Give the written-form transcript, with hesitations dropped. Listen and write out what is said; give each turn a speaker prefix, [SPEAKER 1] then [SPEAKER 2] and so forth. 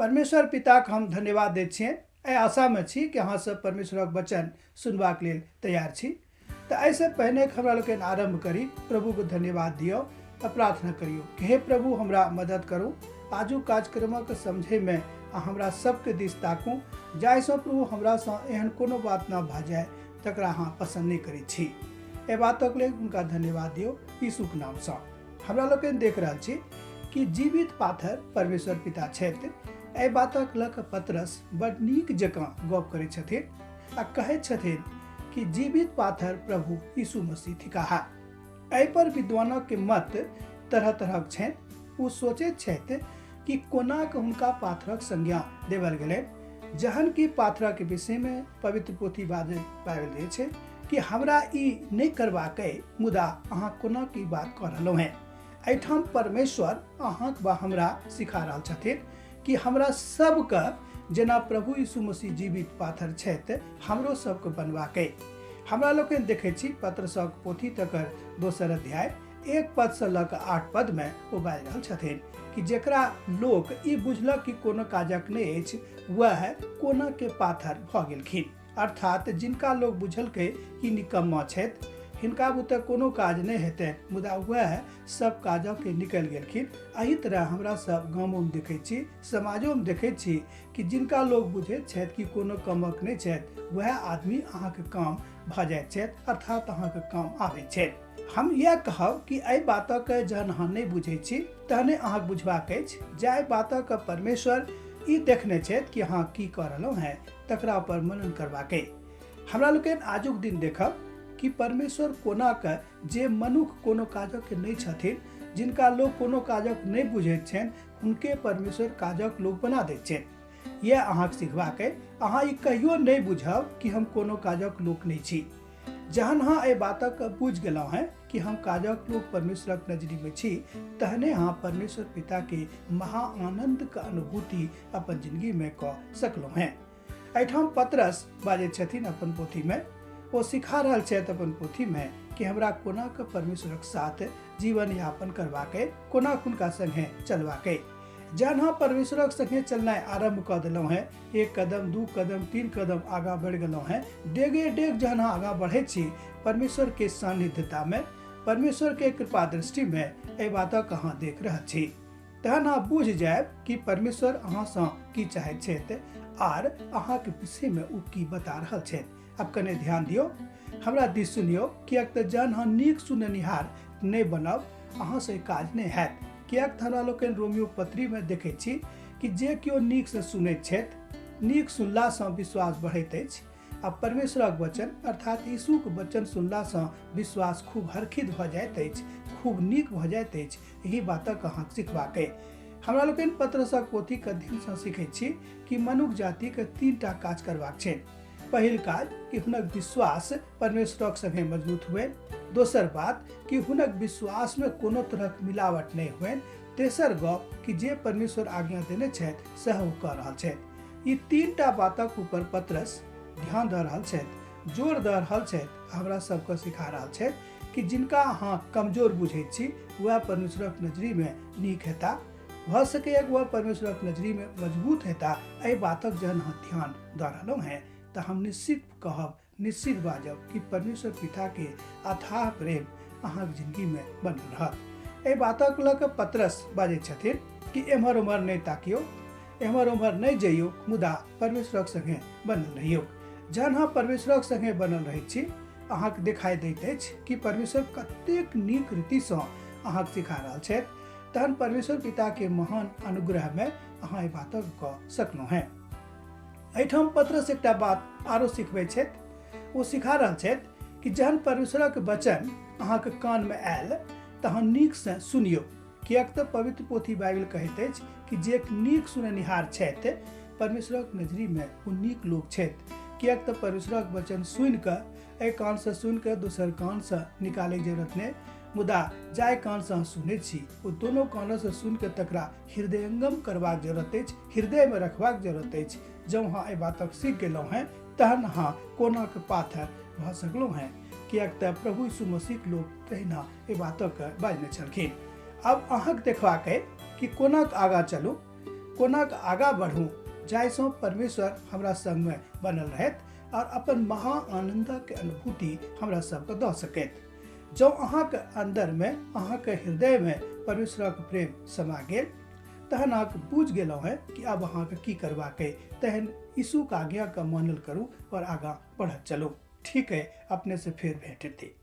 [SPEAKER 1] परमेश्वर पिताक हम धन्यवाद दैत छियनि। एहि आशामे छी कि अहाँ सब परमेश्वरक वचन सुनबाक लेल तैयार छी। तऽ एहिसँ पहिने हमरा लोकनि आरम्भ करी, प्रभुके धन्यवाद दियौ आ प्रार्थना करियौ कि हे प्रभु हमरा मदद करू, आजुक कार्यक्रमक समझैमे आ हमरा सबके दिस ताकू, जाहिसँ प्रभु हमरासँ एहन कोनो बात नहि भऽ जाय तकरा अहाँ पसन्द नहि करै छी। एहि बातक लेल हुनका धन्यवाद दियौ यीशुक नामसँ। हमरा लोकनि देख रहल छी कि जीवित पाथर परमेश्वर पिता छथि। एहि बातक लऽ कऽ पतरस बड नीक जकाँ गप करै छथिन आ कहैत छथिन कि जीवित पाथर प्रभु यीशु मसीह थिकाह। एहि पर विद्वानक के मत तरह तरहक छनि। ओ सोचैत छथि कि कोना कऽ हुनका पाथरक संज्ञा देवल गेलनि, जहन कि पाथरक विषय में पवित्र पोथी बाजल जाइ छै कि हमरा ई नहि करबाक अइ, मुदा अहाँ कोना की बात कऽ रहलहुँ हेँ। एहिठाम परमेश्वर अहाँक वा हमरा सिखा रहल छथिन कि हमरा सबके जेना प्रभु यीशु मसीह जीवित पाथर छथि, हमरो सबके बनबाक अइ। हमरा लोकनि देखै छी पत्रसक पोथी तकर दोसर अध्याय 1 पद से लऽ कऽ 8 पद में ओ बाजि रहल छथिन कि जेकरा लोक ई बुझलक कि कोनो काजक नहि अछि, वएह कोना के पाथर भऽ गेलखिन। अर्थात जिनका लोक बुझलकै कि निकम्मा छथि, हिनका बुते कोनो काज नहि हेतनि, मुदा वएह सब काजके निकलि गेलखिन। एहि तरह हमरा सब गामोमे देखै छी, समाजोमे देखै छी कि जिनका लोक बुझैत छथि कि कोनो कामक नहि छथि, वएह आदमी अहाँके काम भऽ जाइत छथि, अर्थात अहाँके काम आबै छथि। हम इएह कहब कि एहि बातके जहन अहाँ नहि बुझै छी तहने अहाँके बुझबाक अछि। जाहि बातके परमेश्वर ई देखने छथि कि अहाँ की कऽ रहलहुँ हेँ, तकरा पर मनन करबाक अछि। हमरा लोकनि आजुक दिन देखब कि परमेश्वर कोना के जे मनुख कोनो काजक नहि छथिन, जिनका लोक कोनो काजक नहि बुझैत छनि, हुनके परमेश्वर काजक लोक बना दैत छनि। इएह अहाँके सिखबाक अछि। अहाँ ई कहियो नहि बुझब कि हम कोनो काजक लोक नहि छी। जहन अहाँ एहि बातक बुझि गेलहुँ हेँ कि हम काजक लोक परमेश्वरक नजरिमे छी, तहने अहाँ परमेश्वर पिताके महा आनन्दके अनुभूति अपन जिंदगीमे कऽ सकलहुँ हेँ। एहिठाम पतरस बाजै छथिन अपन पोथीमे, ओ सिखा रहल छथि अपन पोथीमे कि हमरा कोना कऽ परमेश्वरक साथ जीवन यापन करबाक अइ, कोना हुनका संगे चलबाक अइ। जहन अहाँ परमेश्वरक संगे चलनाइ आरम्भ कऽ देलहुँ हेँ, 1 कदम 2 कदम 3 कदम आगाँ बढ़ि गेलहुँ हेँ, डेगे डेग जहन अहाँ आगाँ बढ़ै छी परमेश्वर के सान्निध्यता में, परमेश्वर के कृपा दृष्टि में एहि बातक अहाँ देख रहल छी, तहन अहाँ बुझि जायब कि परमेश्वर अहाँसँ की चाहैत छथि आर अहाँके विषय में ओ की बता रहल छथि। आब कने ध्यान दियौ, हमरा दिस सुनियौ, किएक तऽ जहन अहाँ नीक सुननिहार नहि बनब अहाँसँ काज नहि हैत। किएक तऽ हमरा लोकनि रोमियो पत्रीमे देखै छी कि जे केओ नीकसँ सुनैत छथि, नीक सुनलासँ विश्वास बढ़ैत अछि आ परमेश्वरक वचन अर्थात यीशुक वचन सुनलासँ विश्वास खूब हर्षित भऽ जाइत अछि, खूब नीक भऽ जाइत अछि। एहि बातक अहाँके सिखबाक अइ। हमरा लोकनि पत्रसक पोथीक अध्ययनसँ सीखैत छी कि मनुख जातिके 3 टा काज करबाक छनि। पहिल काज कि हुनक विश्वास परमेश्वरक संगे मजबूत हुए, दोसर बात कि हुनक विश्वासमे कोनो तरहक मिलावट नहि हुए, तेसर गप कि जे परमेश्वर आज्ञा देने छथि सएह ओ कऽ रहल छथि। ई 3 टा बातक ऊपर पतरस ध्यान दऽ रहल छथि, जोर दऽ रहल छथि, हमरा सबके सिखा रहल छथि कि जिनका अहाँ कमजोर बुझैत छी वएह परमेश्वरक नजरीमे नीक हेता, भऽ सकैए वएह परमेश्वरक नजरीमे मजबूत हेता। एहि बातक जहन अहाँ ध्यान दऽ रहलहुँ हेँ तऽ हम निश्चित कहब, निश्चित बाजब कि परमेश्वर पिताके अथाह प्रेम अहाँके जिंदगीमे बनल रहत। एहि बातक लऽ कऽ पतरस बाजै छथिन कि एम्हर ओम्हर नहि ताकियौ, एम्हर ओम्हर नहि जइयौ, मुदा परमेश्वरक संगे बनल रहियौ। जहन अहाँ परमेश्वरक संगे बनल रहै छी, अहाँके देखाइ दैत अछि कि परमेश्वर कतेक नीक रीतिसँ अहाँके सिखा रहल छथि, तहन परमेश्वर पिताके महान अनुग्रहमे अहाँ एहि बातक कऽ सकलहुँ हेँ। एहिठाम पतरस एकटा बात आरो सिखबै छथि। ओ सिखा रहल छथि कि जहन परमेश्वरक वचन अहाँके कानमे आयल तऽ अहाँ नीकसँ सुनियौ, किएक तऽ पवित्र पोथी बाइबिल कहैत अछि कि जे नीक सुननिहार छथि परमेश्वरक नजरीमे ओ नीक लोक छथि। किएक तऽ परमेश्वरक वचन सुनिकऽ एहि कानसँ सुनिकऽ दोसर कानसँ निकालैके जरूरत नहि, मुदा जाहि कानसँ अहाँ सुनै छी ओ दोनो कानसँ सुनिकऽ तकरा हृदयंगम करबाक जरूरत अछि, हृदयमे रखबाक जरूरत अछि। जँ अहाँ एहि बातक सीख गेलहुँ हेँ तहन अहाँ कोनाके पाथर भऽ सकलहुँ हेँ, किएक तऽ प्रभु यीशु मसीहक लोक तहिना एहि बातक बाजने छलखिन। आब अहाँके देखबाक अइ कि कोनाक आगाँ चलू, कोना कऽ आगाँ बढ़ू जाहिसँ परमेश्वर हमरा संगमे बनल रहथि आओर अपन महा आनन्दक अनुभूति हमरा सबके दऽ सकैत। जँ अहाँके अन्दरमे, अहाँके हृदयमे परमेश्वरक प्रेम समा गेल तहन अहाँके बुझि गेलहुँ हेँ कि आब अहाँके की करबाक अइ, तहन यीशुके आज्ञाके मानल करू आओर आगाँ बढ़ैत चलू। ठीक है, अपने से फेर भेंट हेतै।